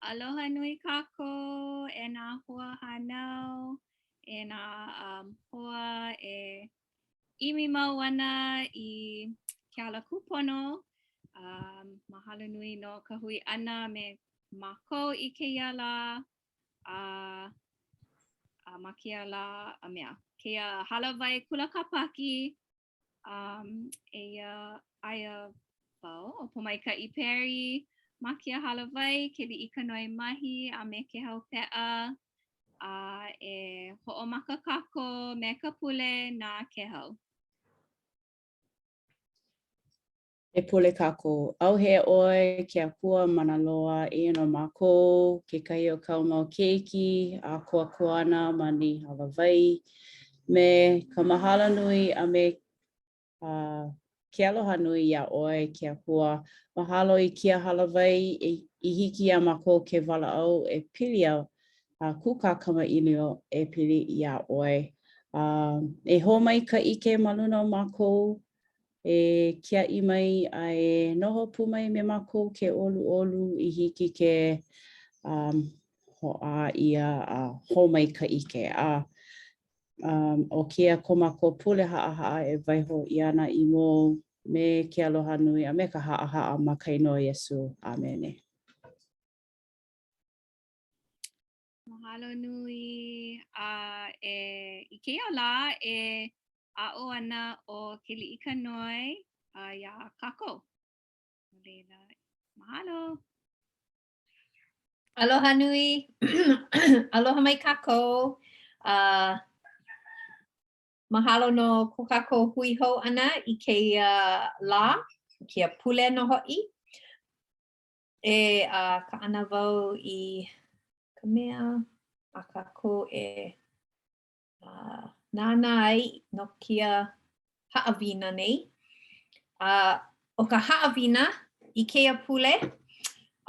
Aloha nui kākou e nā hoa hānau, e nā um, hoa e ʻimi mau ana i ke ala kūpono. Um, mahalo nui no ka hui ʻana me mākou i kēia lā a, a ma kēia lā a mea, kēia hālāwai kula kāpaki Um, eia, aia wau, ʻo Pōmaikaʻi Perry, ma kēia hālāwai, Keliʻikanoe Mahi a me Kehau Peʻa, a e hoʻomaka kākou me ka pule na Kehau. E pule kākou. ʻAuhea ʻoe, ke Akua mana loa, eia nō mākou, kekahi o kāu mau keiki, ʻākoakoa ana ma nei hālāwai, me ka mahalo nui a me ke aloha nui iā ʻoe, ke Akua. Mahalo i kēia hālāwai i hiki iā mākou ke walaʻau e pili a kūkā kamaʻilio e pili iā ʻoe. E hō mai ka ʻike ma luna o mākou E kiaʻi mai a e noho pū mai me mākou ke ʻoluʻolu i hiki ke um, hoʻā ʻia a hō mai ka ʻike. A um, ʻo kēia ko mākou pule haʻahaʻa e waiho ʻia ana i mua ou me ke aloha nui a me ka haʻahaʻa ma ka inoa o Iesū. ʻĀmene. Mahalo nui. A e, i kēia lā e aʻo ana ʻo Keliʻikanoe uh, iā kākou. No laila, mahalo. Aloha nui. Aloha mai kākou. Uh, mahalo no ko kākou hui hou ʻana i kēia lā, kēia pule nō hoʻi. E uh, kaʻana wau i ka mea a kākou e uh, nānā ai no kēia haʻawina nei. A uh, ʻo ka haʻawina i kēia pule,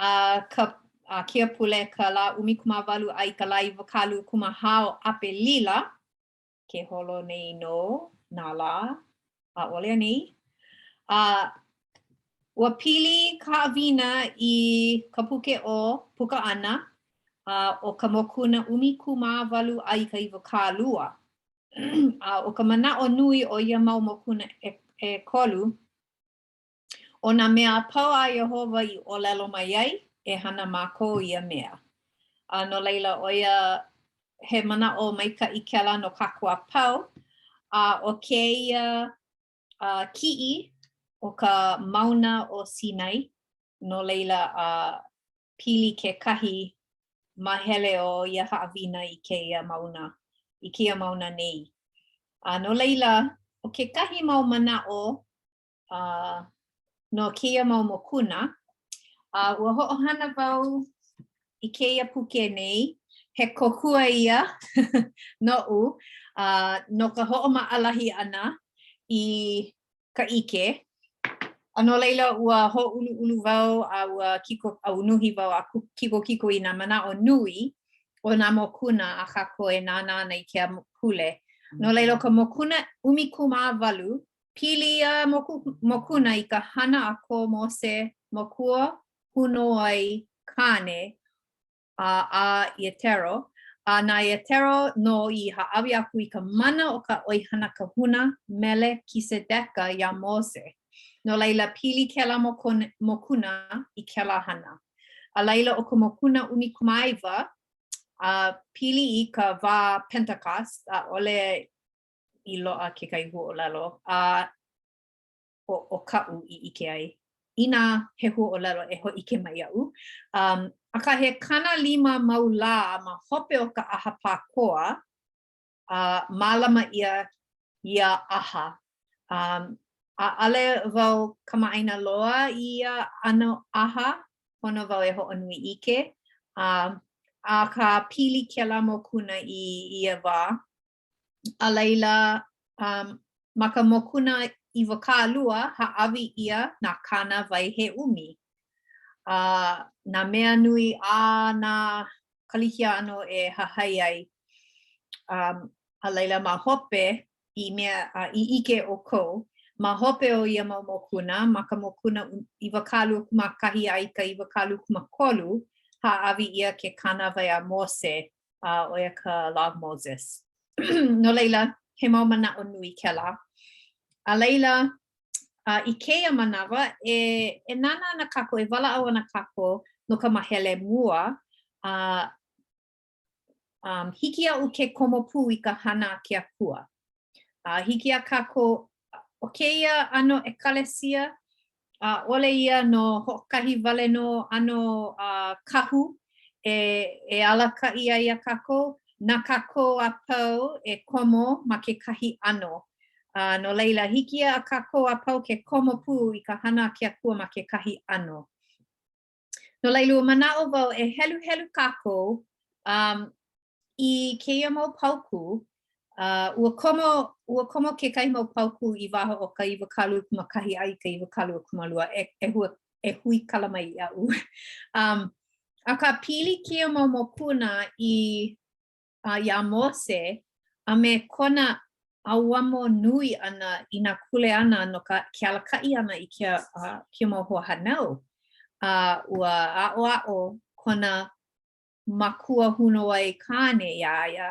uh, ka, uh, kēia pule ka lā 18 a i ka lā 24 o ʻApelila, ke holo nei nō nā lā, ʻaʻole anei? A ua pili ka haʻawina i ka puke ʻo Puka ʻAna, a ʻo ka mokuna 18 a i ka 20. A ʻo ka manaʻo nui o ia mau mokuna ʻekolu, ʻO nā mea a pau a Iēhova i ʻōlelo mai ai, e hana mākou ia mea. A no laila, ʻo ia he manaʻo maikaʻi kēlā no kākou a pau. A ʻo kēia uh, kiʻi o ka mauna o Sinai, no laila, uh, pili kekahi māhele o ia haʻawina i kēia mauna, i kēia mauna nei. A no laila, ʻo kekahi mau manaʻo uh, no kēia mau mokuna. A uh, ua hoʻohana wau i kēia puke nei, he kōkua ia noʻu uh, no ka hoʻomaʻalahi ʻana i ka ʻike. A no laila, ua hōʻuluʻulu wau a ua kiko, a unuhi wau a kikokiko i nā manaʻo nui o nā mokuna a kākou e nānā ana i kēia pule. No laila, ka mokuna 18, Pili ia moku, mokuna i ka hana a ko Mose makua hūnōai kāne, a a Ietero, a na Ietero nō i hāʻawi aku i ka mana o ka ʻoihana kahuna Melekisedeka iā Mose. No laila, pili kēlā mokuna i kēlā hana. A laila, ʻo ka mokuna 19, a pili i ka wā Pentecost, ʻaʻole i loaʻa kekahi huaʻōlelo, a ʻo, ʻo kaʻu i ʻike ai. Inā he huaʻōlelo e hōʻike mai iaʻu. Um, akā he 50 mau lā ma hope o ka ʻaha pākoa, a mālama ʻia ia ʻaha. Um, ʻaʻole wau kamaʻāina loa i ia ʻano ʻaha, pono wau e hoʻonui ʻike, um, akā pili kēlā mokuna i ia wā. A laila, um, ma ka mokuna 20, hāʻawi ʻia nā kānāwai he ʻumi. A uh, nā mea nui a nā Kalikiano e hahai ai. Um, a laila ma hope, i mea uh, i ʻike ʻoukou, ma hope o ia mau mokuna, ma ka mokuna 21 a i ka 23, hāʻawi ʻia ke kānāwai a Mose, a ʻo ia ka Law of Moses. No laila, he mau manaʻo nui kēlā. A laila, a i kēia manawa, e, e nānā ana kākou, e walaʻau ana kākou no ka mahele mua, a um, hiki iaʻu ke komo pū i ka hana a ke Akua. A hiki iā kākou, ʻo kēia ʻano ʻekalesia, ʻaʻole ia no hoʻokahi wale nō ʻano uh, kahu e, e alakaʻi ai iā kākou, na kākou a pau e komo ma kekahi ʻano. Uh, no laila, hiki iā kākou a pau ke komo pū i ka hana a ke Akua ma kekahi ʻano. No laila, ua manaʻo wau e heluhelu kākou um, i kēia mau paukū, uh, ua komo, ua komo kekahi mau paukū i waho o ka 21 a i ka 22, e, e, hua, e huikala mai iaʻu. um, akā, pili kēia mau mokuna i uh, iā Mose a me kona ʻauamo nui ʻana i nā kuleana no ka ke alakaʻi ʻana i kēia, uh, kēia mau hoahānau. A uh, ua aʻoaʻo kona makuahūnōwai kāne iā ia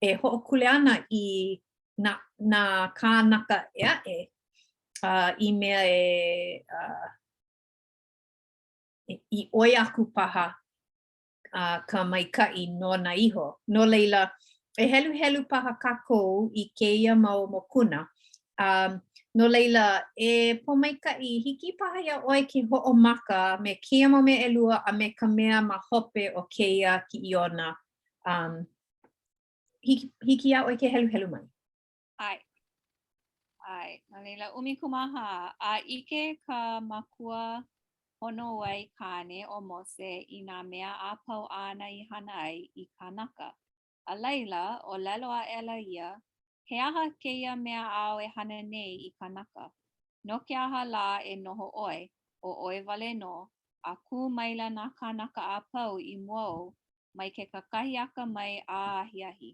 e hoʻokuleana i nā, nā kānaka ʻē aʻe uh, i mea e, uh, i ʻoi aku paha uh, ka maikaʻi nona iho. No laila, e heluhelu paha kākou i kēia mau mokuna. Um, no laila, e Pōmaikaʻi, hiki paha iā ʻoe ke hoʻomaka me kēia mau mea ʻelua a me ka mea ma hope o kēia kiʻiona. Um, hiki, hiki iā ʻoe ke heluhelu mai. ʻAe. ʻAe. No laila, 14, a ʻike ka makua honowai kāne o Mose i nā mea a pau āna i hana ai i kānaka. A laila, ʻōlelo aʻela ia, He aha kēia mea āu e hana nei i kānaka? No ke aha lā e noho ʻoe, ʻo ʻoe wale nō, a kū maila nā kānaka a pau i mua ou, mai ke kakahiaka mai a ahiahi?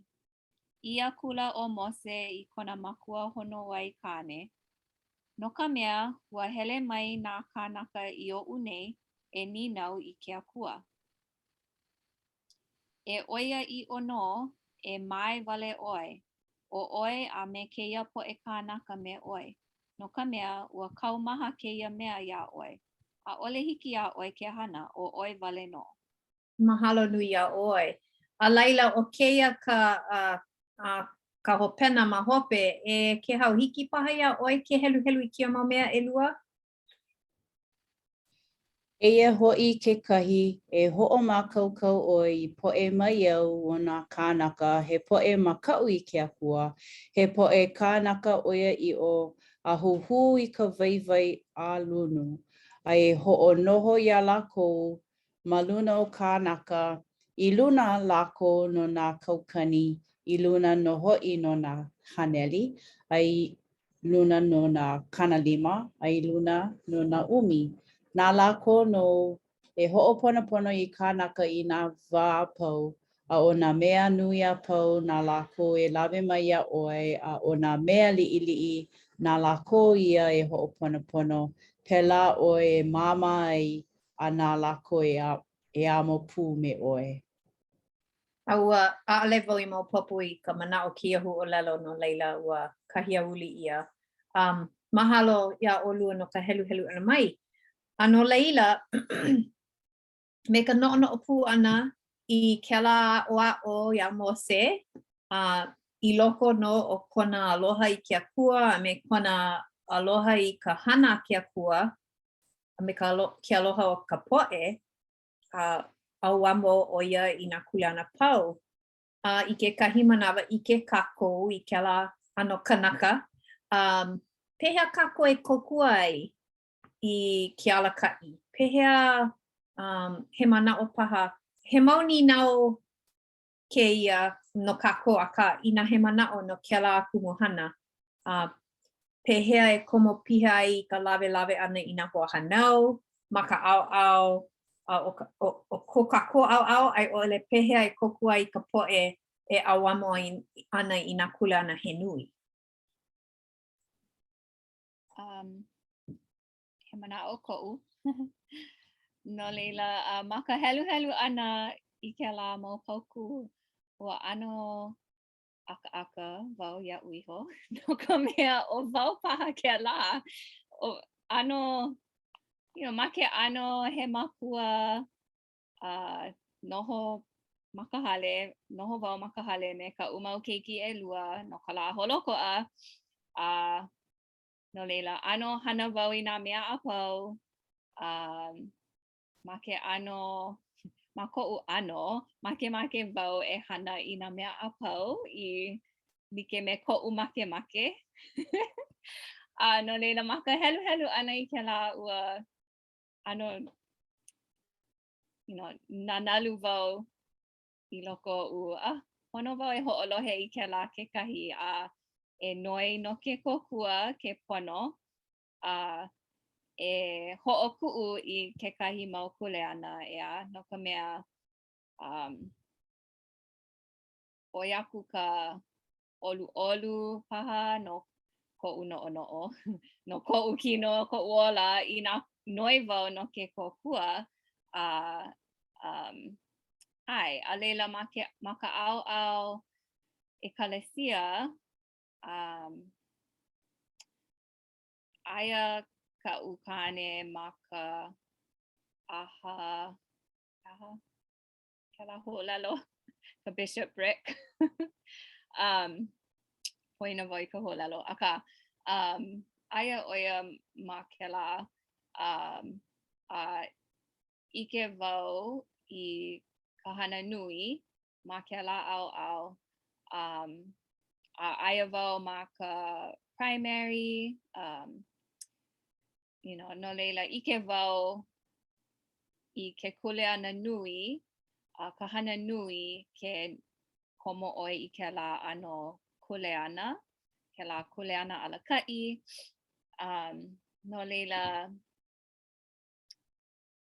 ʻĪ akula ʻo Mose i kona makuahōnōwai kāne, No ka mea, ua hele mai nā kānaka i oʻu nei e nīnau i ke Akua. E ʻoiaʻiʻo nō, e mae wale ʻoe, ʻo ʻoe a me kēia poʻe kānaka me ʻoe, no ka mea, ua kaumaha kēia mea iā ʻoe. ʻAʻole hiki iā ʻoe ke hana, ʻo ʻoe wale nō. Mahalo nui iā ʻoe. A laila, ʻo kēia ka, uh, uh, ka hopena ma hope, e Kēhau, hiki paha iā ʻoe ke heluhelu i kēia mau mea ʻelua? Eia hoʻi kekahi, e hoʻomākaukau ʻoe i poʻe maiau o nā kānaka, he poʻe makaʻu i ke Akua, he poʻe kānaka ʻoiaʻiʻo, a huhū i ka waiwai ʻālunu, a e hoʻonoho iā lākou ma luna o kānaka, i luna lākou no nā kaukani, i luna nō hoʻi no nā haneli, a i luna no nā 50, a i luna no nā ʻumi. Na lākou nō e hoʻoponopono i kānaka i nā wā a pau, a ʻo nā mea nui a pau na lākou e lawe mai iā ʻoe, a ʻo nā mea liʻiliʻi, na lākou ia e hoʻoponopono, pēlā ʻoe e māmā ai a na lākou e, e amo pū me ʻoe. A ua, ʻaʻole wau i maopopo i ka manaʻo o kēia huaʻōlelo, no laila, ua kahiauli ʻia. Um, mahalo iā ʻolua no ka heluhelu ʻana mai. A no laila, me ka noʻonoʻo pū ʻana i kēlā aʻoaʻo iā Mose, a i loko nō o kona aloha i ke Akua a me kona aloha i ka hana a ke Akua, a me ka ke aloha o ka poʻe, a ʻauamo ʻo ia i nā kuleana pau. A i kekahi manawa, ʻike kākou i kēlā ʻano kanaka, um, pehea kākou e kōkua ai i ke alakaʻi? Pehea, um, he manaʻo paha, he mau nīnau kēia no kākou, akā, inā he manaʻo no kēlā kumuhana, a pehea e komo piha ai i ka lawelawe ʻana i nā hoahānau ma ka ʻaoʻao o, ka, o, o ko kākou ʻaoʻao, a i ʻole pehea e kōkua ai i ka poʻe e ʻauamo ana i nā kuleana he nui? Um, he manaʻo koʻu. No laila, uh, ma ka heluhelu ʻana i kēlā mau paukū, ua ʻano ʻakaʻaka wau iaʻu iho, no ka mea, ʻo wau paha kēlā, ʻo ʻano, you know, ma ke ʻano he makua, uh, noho ma ka hale, noho wau ma ka hale me kaʻu mau keiki ʻelua no ka lā holoʻokoʻa, a uh, No laila, ʻano hana wau i nā mea a pau, um, ma ke ʻano, ma koʻu ʻano, makemake wau e hana i nā mea a pau i like me koʻu makemake. A no laila, ma ka heluhelu ʻana i kēlā, ua ʻano, you know, nanalu wau i loko oʻu, ah, pono wau e hoʻolohe i kēlā kekahi a e noi no ke kōkua ke pono a e hoʻokuʻu i kekahi mau kuleana, ʻeā, no ka mea, um, ʻoi aku ka ʻoluʻolu paha no koʻu noʻonoʻo, no koʻu kino, koʻu ola, inā noi wau no ke kōkua, a um, ʻae, a laila ma, ke, ma ka ʻaoʻao ʻekalesia, um, aia kaʻu kāne ma ka ʻaha, ʻaha, kēlā huaʻōlelo, ka bishopric. um, poina wau i ka huaʻōlelo, akā, um, aia ʻo ia ma kēlā, um, a ʻike wau i ka hana nui ma kēlā ʻaoʻao, um, a aia wau ma ka primary, um, you know, no laila, ʻike wau i ke kuleana nui, a ka hana nui ke komo ʻoe i kēlā ʻano kuleana, kēlā kuleana alakaʻi. Um, no laila,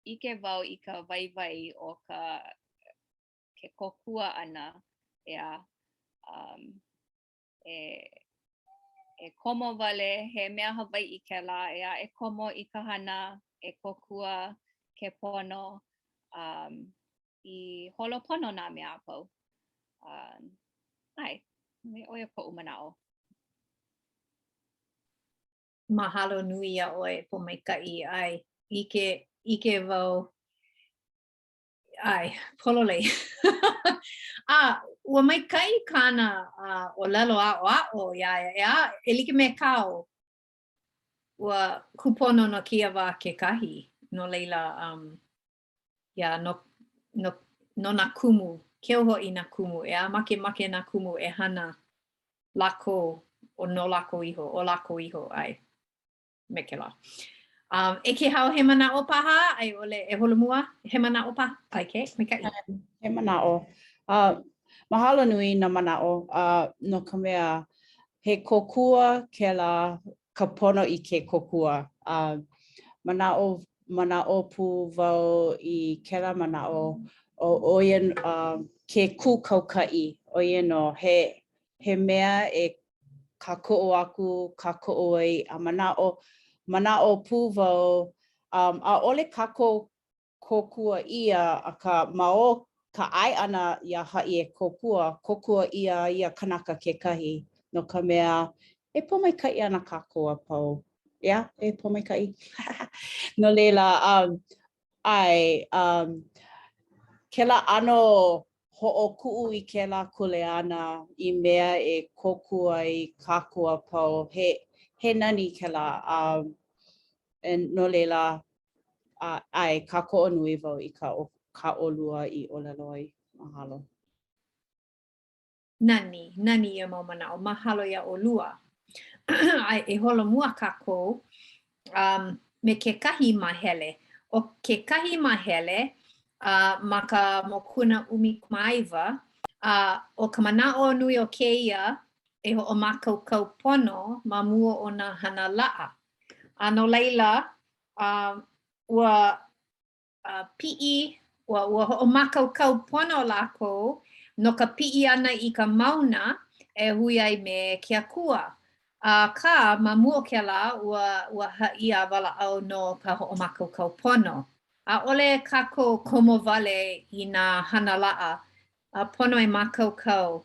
ʻike wau i ka waiwai o ka ke kōkua ʻana, ʻeā, um, e, e komo wale, he mea Hawaiʻi kēlā, ʻeā, e komo i ka hana, e kōkua ke pono, um, i holo pono nā mea a pau. Um, ʻae, ʻo ia koʻu manaʻo. Mahalo nui iā ʻoe, Pōmaikaʻi. ʻAe, ʻike, ʻike wau ʻae, pololei. A ua maikaʻi kāna uh, ʻōlelo aʻoaʻo iā ia, ʻeā, e like me kāu, ua kūpono no kēia wā kekahi, no laila, um, yeah, no, no, no nā kumu, keu hoʻi nā kumu, ʻeā, makemake nā kumu e hana lākou, o no lākou iho, o lākou iho, ʻae. me kēlā. Um, e Kēhau, he manaʻo paha, a i ʻole e holomua, he manaʻo paha? Okay, maikaʻi. He manaʻo. Uh, mahalo nui nā manaʻo, uh, no ka mea, he kōkua kēlā ka pono i ke kōkua. Uh, manaʻo, manaʻo pū wau i kēlā manaʻo, ʻo, ʻo ia uh, ke kū kaukaʻi, ʻo ia nō, he, he mea e kākoʻo aku, kākoʻo ai, a manaʻo, manaʻo pū wau, um, ʻaʻole kākou kōkua ʻia, akā ma o ka ʻae ʻana iā haʻi e kōkua, kōkua ʻia ia kanaka kekahi, no ka mea, e pōmaikaʻi ana kākou a pau. ʻEā, e pōmaikaʻi. No laila, um, ʻae, um, kēlā ʻano hoʻokuʻu i kēlā kuleana i mea e kōkua ai kākou a pau, he, he nani kēlā, a um, no laila, a, ʻae, kākoʻo nui wau i ka, kā ʻolua i ʻōlelo ai. Mahalo. Nani, nani ia mau manaʻo. Mahalo iā ʻolua. A e holomua kākou um, me kekahi māhele. ʻO kekahi māhele uh, ma ka mokuna 19, a uh, ʻo ka manaʻo nui o kēia e hoʻomākaukau pono ma mua o nā hana laʻa. A no laila, uh, ua uh, piʻi, ua, ua hoʻomākaukau pono lākou no ka piʻi ʻana i ka mauna e hui ai me ke Akua. Akā, ma mua o kēlā, ua, ua haʻi a walaʻau no ka hoʻomākaukau pono. ʻaʻole kākou komo wale i nā hana laʻa, a pono e mākaukau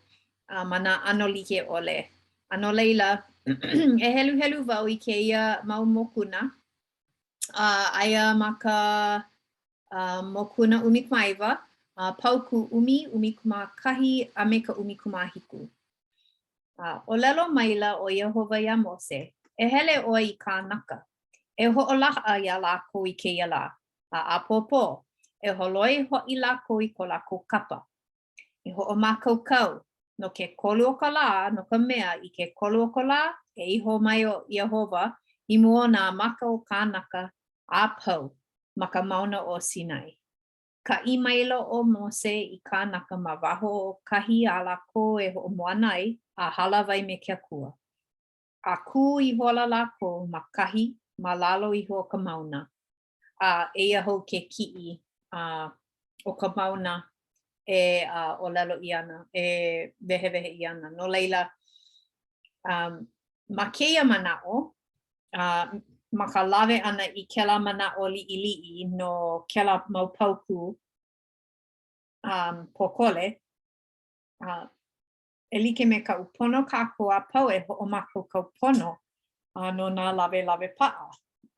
uh, ma nā ʻano like ʻole. A no laila, e heluhelu wau i kēia mau mokuna. Uh, aia ma ka uh, mokuna 19, uh, paukū ʻumi, 11, a me ka 17. A ʻōlelo maila ʻo Iēhova iā Mose, E hele ʻoe i kānaka, e hoʻolaha iā lākou i kēia lā, a ʻapōpō, e holoi hoʻi lākou i ko lākou kapa. E hoʻomākaukau no ke kolu o ka lā, no ka mea, i ke kolu o ka lā, e iho mai ʻo Iēhova i mua o nā maka o kānaka a pau ma ka mauna ʻo Sinai. Kaʻi maila ʻo Mose i kānaka ma waho o kahi a lākou e hoʻomoana ai, a hālāwai me ke Akua. A kū ihola lākou ma kahi ma lalo iho o ka mauna, a eia hou ke kiʻi a o ka mauna e ʻōlelo ʻia ana, e wehewehe ʻia ana. No laila, um, ma kēia manaʻo, uh, ma ka lawe ʻana i kēlā manaʻo liʻiliʻi no kēlā mau paukū um, pōkole, uh, e like me kaʻu pono kākou a pau e hoʻomākaukau pono uh, no nā lawelawe paʻa.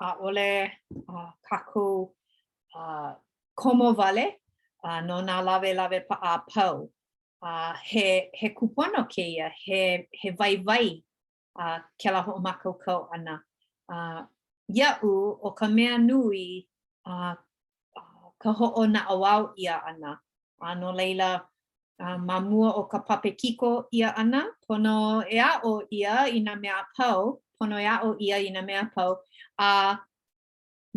ʻAʻole uh, kākou uh, komo wale uh, no nā lawelawe paʻa a pau. Uh, he, he kūpono kēia, he, he waiwai uh, kēlā hoʻomākaukau ʻana. Uh, iaʻu, ʻo ka mea nui uh, ka hoʻonaʻauao ʻia ʻana. A no laila, uh, ma mua o ka papekiko ʻia ʻana, pono e aʻo ʻia i nā mea a pau, pono e aʻo ʻia i nā mea a pau, a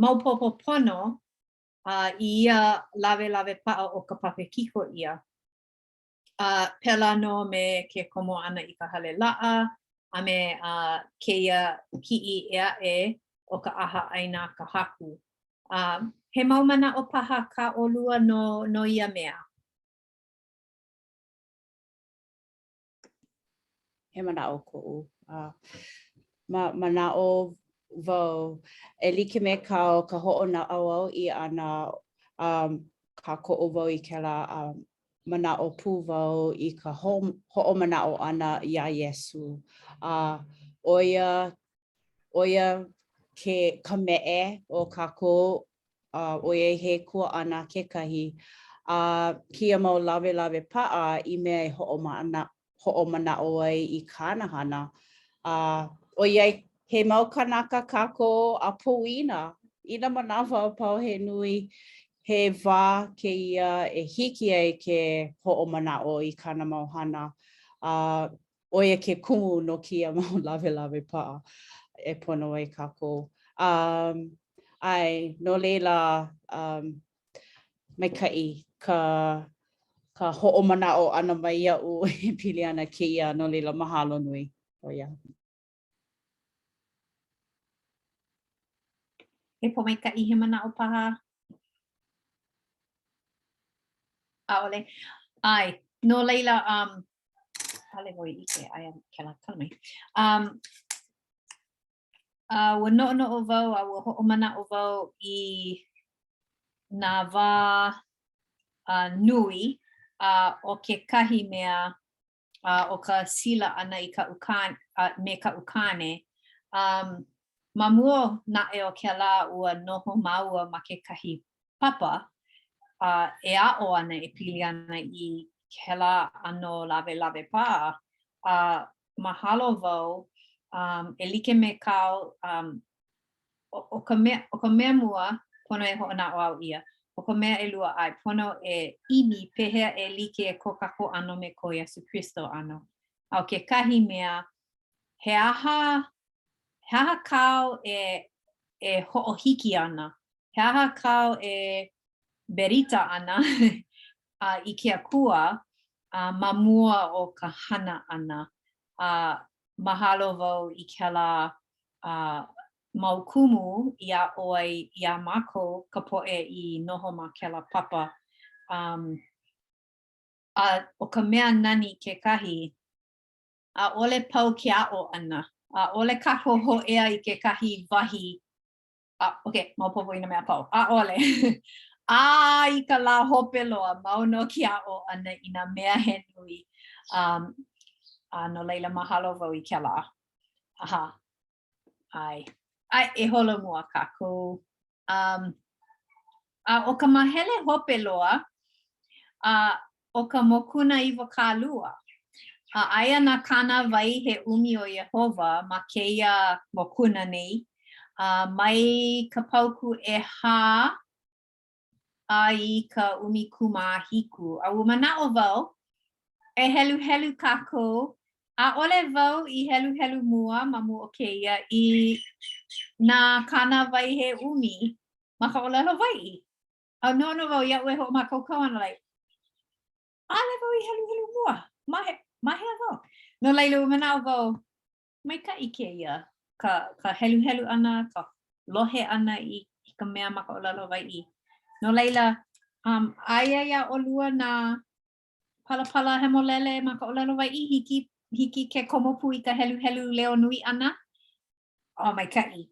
maopopo pono uh, i ia lawelawe paʻa o ka papekiko ʻia. A pēlā nō me ke komo ʻana i ka hale laʻa a me uh, kēia kiʻi ʻē aʻe o ka ʻaha ʻaina a ka Haku. Uh, he mau manaʻo paha kā ʻolua no, no ia mea? He manaʻo koʻu. Uh, ma, manaʻo wau e like me kāu ka hoʻonaʻauao ʻia ʻana um, kākoʻo wau i kēlā um, manaʻo pū wau i ka hoʻomanaʻo ʻana iā Iesū. A ʻo ia, ʻo ia ke, ka meʻe o kākou, a ʻoiai he kuaʻana kekahi, a kēia mau lawelawe paʻa i mea e hoʻomana, hoʻomanaʻo ai i kāna hana, a ʻoiai he mau kānaka kākou a poina i nā manawa a pau he nui, he wā kēia e hiki ai ke hoʻomanaʻo i kāna mau hana, a ʻo ia ke kumu no kēia mau lawelawe paʻa e pono ai kākou. Um, ʻae, no laila, um, maikaʻi ka ka hoʻomanaʻo ʻana mai iaʻu e pili ana kēia, no laila mahalo nui. ʻO ia. He pōmaikaʻi, he manaʻo paha? ʻAʻole. ʻAe, no laila, um, ʻaʻole wau i ʻike, aia kēlā kala mai. Um, uh, ua noʻonoʻo wau a ua hoʻomanaʻo wau i nā wā uh, nui a uh, ʻo kekahi mea uh, ʻo ka sila ʻana i kaʻu kāne, uh, me kaʻu kāne. Um, ma mua naʻe o kēlā ua noho māua ma kekahi papa uh, e aʻo ana e pili ana i kēlā ʻano lawelawe paʻa. A uh, mahalo wau um, e like me kāu um, ʻo ka mea, ʻo ka mea mua, pono e hoʻonaʻauao ʻia. ʻO ka mea ʻelua, ʻae, pono e ʻimi pehea e like ko kākou ʻano me ko Iesū Kristo ʻano. A ʻo kekahi mea, he aha, he aha kāu e, e hoʻohiki ana? He aha kāu e berita ana a, i ke Akua a, ma mua o ka hana ʻana? A mahalo wau i kēlā a, mau kumu i aʻo ai iā mākou ka poʻe i noho ma kēlā papa. Um, a ʻo ka mea nani kekahi, ʻaʻole pau ke aʻo ʻana. ʻAʻole kākou hōʻea i kekahi wahi. A, okay, maopopo i nā mea a pau. ʻAʻole. A i ka lā hope loa, mau nō ke aʻo ʻana i nā mea he nui. Um, a no laila, mahalo wau i kēlā. Aha. ʻAe. ʻAe, e holomua kākou. Um, a ʻo ka mahele hope loa, a ʻo ka mokuna 20, a aia nā kānāwai he ʻumi o Iēhova ma kēia mokuna nei, a mai ka paukū ʻehā a i ka 17. A ua manaʻo wau, e heluhelu kākou, ʻaʻole wau i heluhelu mua ma mua o kēia i nā kānāwai he ʻumi ma ka ʻōlelo Hawaiʻi. A noʻonoʻo wau iaʻu e hoʻomākaukau ana, like, ʻaʻole wau i heluhelu mua. Ma he, ma hea wau? No laila, ua manaʻo wau, maikaʻi kēia, ka, ka heluhelu ʻana, ka lohe ʻana i, i ka mea ma ka ʻōlelo Hawaiʻi. No laila, um, aia iā ʻolua nā palapala hemolele ma ka ʻōlelo Hawaiʻi, hiki, hiki ke komo pū i ka heluhelu leo nui ʻana? Oh, maikaʻi.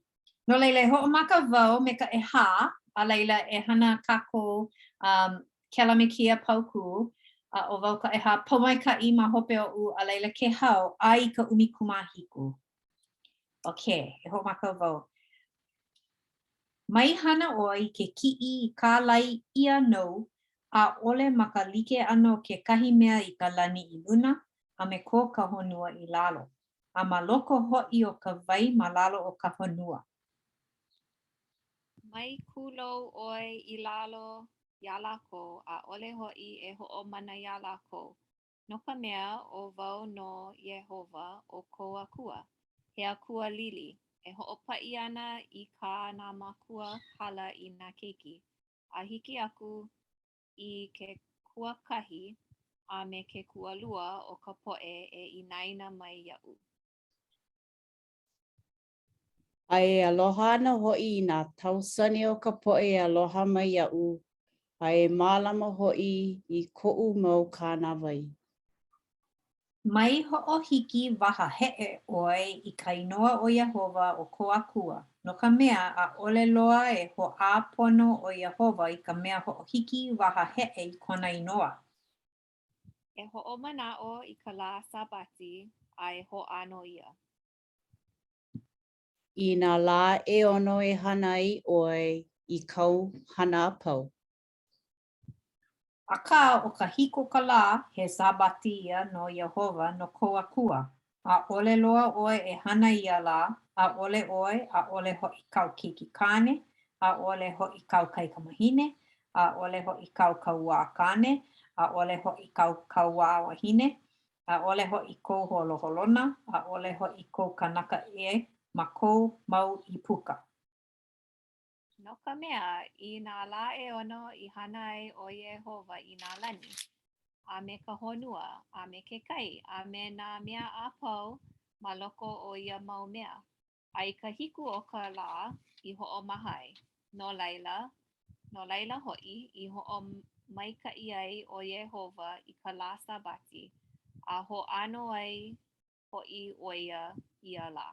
No laila, e hoʻomaka wau me ka ʻehā, a laila e hana kākou um, kēlā me kēia paukū, a ʻo wau ka ʻehā, Pōmaikaʻi ma hope oʻu, a laila Kēhau, a i ka 17. Okay, e hoʻomaka wau. Mai hana ʻoe i ke kiʻi i kālai ʻia nou, ʻaʻole ma ka like ʻana o kekahi mea i ka lani i luna, a me ko ka honua i lalo, a ma loko hoʻi o ka wai ma lalo o ka honua. Mai kūlou ʻoe i lalo iā lākou, ʻaʻole hoʻi e hoʻomana iā lākou, No ka mea, ʻo wau nō Iēhova ʻo kou Akua, he Akua lili, e hoʻopaʻi ana i kā nā mākua hala i nā keiki, a hiki aku i ke kuakahi a me ke kualua o ka poʻe e inaina mai iaʻu. A e aloha ana hoʻi i nā tausani o ka poʻe e aloha mai iaʻu, a e mālama hoʻi i koʻu mau kānāwai. Mai hoʻohiki wahaheʻe ʻoe i ka inoa ʻo Iēhova ʻo kou Akua, no ka mea, ʻaʻole loa e hoʻāpono ʻo Iēhova i ka mea hoʻohiki wahaheʻe i kona inoa. E hoʻomanaʻo i ka lā Sābati, a e hoʻāno ia. I nā lā ʻeono e hana ai ʻoe i kāu hana a pau. Akā, ʻo ka hiku o ka lā, he Sābati ia no Iēhova, no kou Akua. ʻAʻole loa ʻoe e hana ia lā, ʻaʻole ʻoe, ʻaʻole hoʻi kāu keiki kāne, ʻaʻole hoʻi kāu kaikamahine, ʻaʻole hoʻi kāu kauā kāne, ʻaʻole hoʻi kāu kauā wahine, ʻaʻole hoʻi kou holoholona, ʻaʻole hoʻi kou kanaka ʻē ma kou mau ʻīpuka. No ka mea, i nā lā ʻeono i hana ai ʻo Iēhova i nā lani, a me ka honua, a me ke kai, a me nā mea a pau ma loko o ia mau mea, A i ka hiku o ka lā i hoʻomaha ai, no laila, no laila hoʻi i hoʻomaikaʻi ai ʻo Iēhova i ka lā Sābati, a hoʻāno ai hoʻi ʻo ia ia lā.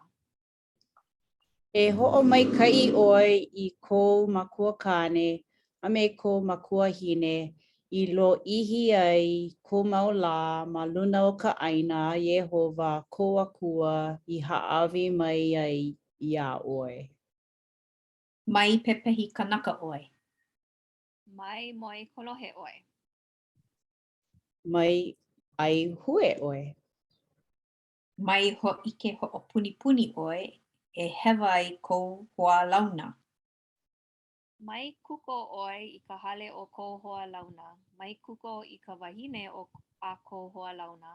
E hoʻomaikaʻi ʻoe i kou makua kāne a me kou makuahine i lōʻihi ai kou mau lā ma luna o ka ʻāina a Iēhova kou Akua i hāʻawi mai ai iā ʻoe. Mai pepehi kanaka ʻoe. Mai moekolohe ʻoe. Mai ʻaihue ʻoe. Mai hōʻike hoʻopunipuni ʻoe e hewa ai kou hoalauna. Mai kuko ʻoe i ka hale o kou hoalauna, mai kuko i ka wahine a kou hoalauna,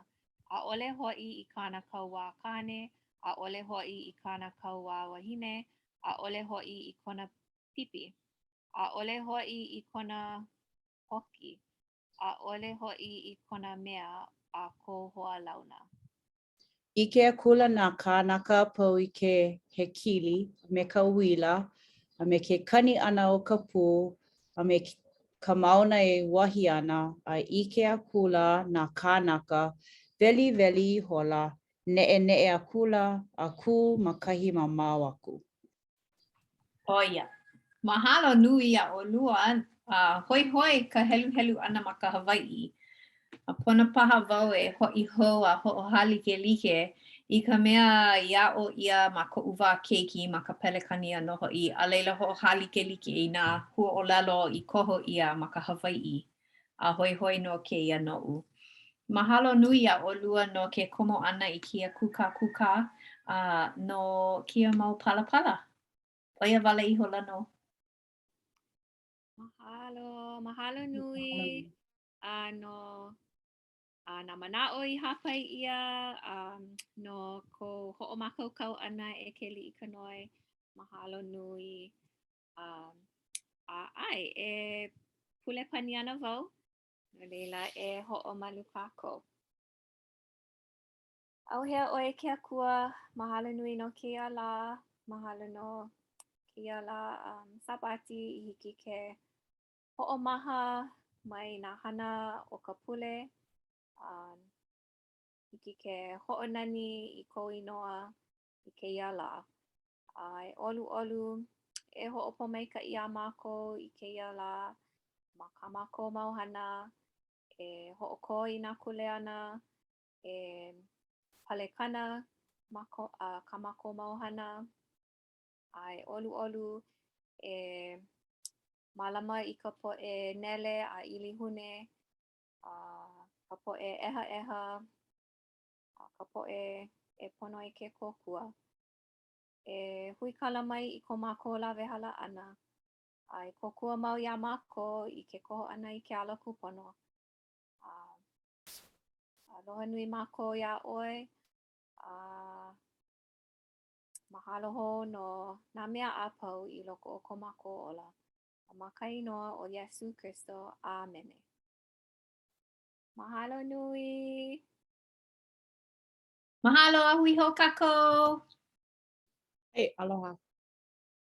ʻaʻole hoʻi i kāna kauā kāne, ʻaʻole hoʻi i kāna kauā wahine, ʻaʻole hoʻi i kona pipi, ʻaʻole hoʻi i kona hoki, ʻaʻole hoʻi i kona mea a kou hoalauna. ʻIke akula nā kānaka a pau i ke hekili, a me ka uila, a me ke kani ʻana o ka pū, a me ka mauna e uahi ana, a ʻike akula nā kānaka, weliweli ihola, neʻeneʻe akula, a kū ma kahi mamao aku. ʻO ia. Mahalo nui iā ʻolua. A hoihoi ka heluhelu ʻana ma ka Hawaiʻi. A pono paha wau e hoʻi hou a hoʻohālikelike i ka mea i aʻo ʻia ma koʻu wā keiki ma ka Pelekania nō hoʻi, a laila hoʻohālikelike i nā huaʻōlelo i koho ʻia ma ka Hawaiʻi. A hoihoi nō kēia noʻu. Mahalo nui iā ʻolua no ke komo ʻana i kēia kūkākūkā a no kēia mau palapala. ʻO ia wale ihola nō. Mahalo, mahalo nui a no a nā manaʻo i hāpai ʻia um, no kou hoʻomākaukau ʻana e Keliʻikanoe. Mahalo nui. Um, a ʻae, e pule pani ana wau, no laila e hoʻomalu kākou. ʻAuhea ʻoe e ke Akua, mahalo nui no kēia lā, mahalo no kēia lā um, Sābati i hiki ke hoʻomaha mai nā hana o ka pule, um, hiki ke hoʻonani i kou inoa i kēia lā. A e ʻoluʻolu, e hoʻopōmaikaʻi iā mākou i kēia lā ma kā mākou mau hana, e hoʻokō i nā kuleana, e palekana ma ko, uh, kā mākou mau hana, a e ʻoluʻolu e mālama i ka poʻe nele a ʻilihune, a ka poʻe ʻehaʻeha, a ka poʻe e pono i ke kōkua. E huikala mai i ko mākou lawehala ʻana, a e kōkua mau iā mākou i ke koho ʻana i ke ala kūpono. A aloha nui mākou iā ʻoe, a mahalo hou no nā mea a pau i loko o ko mākou ola. A ma ka inoa o Iesū Kristo, ʻāmene. Mahalo nui! Mahalo a hui hou kākou! Hey, aloha.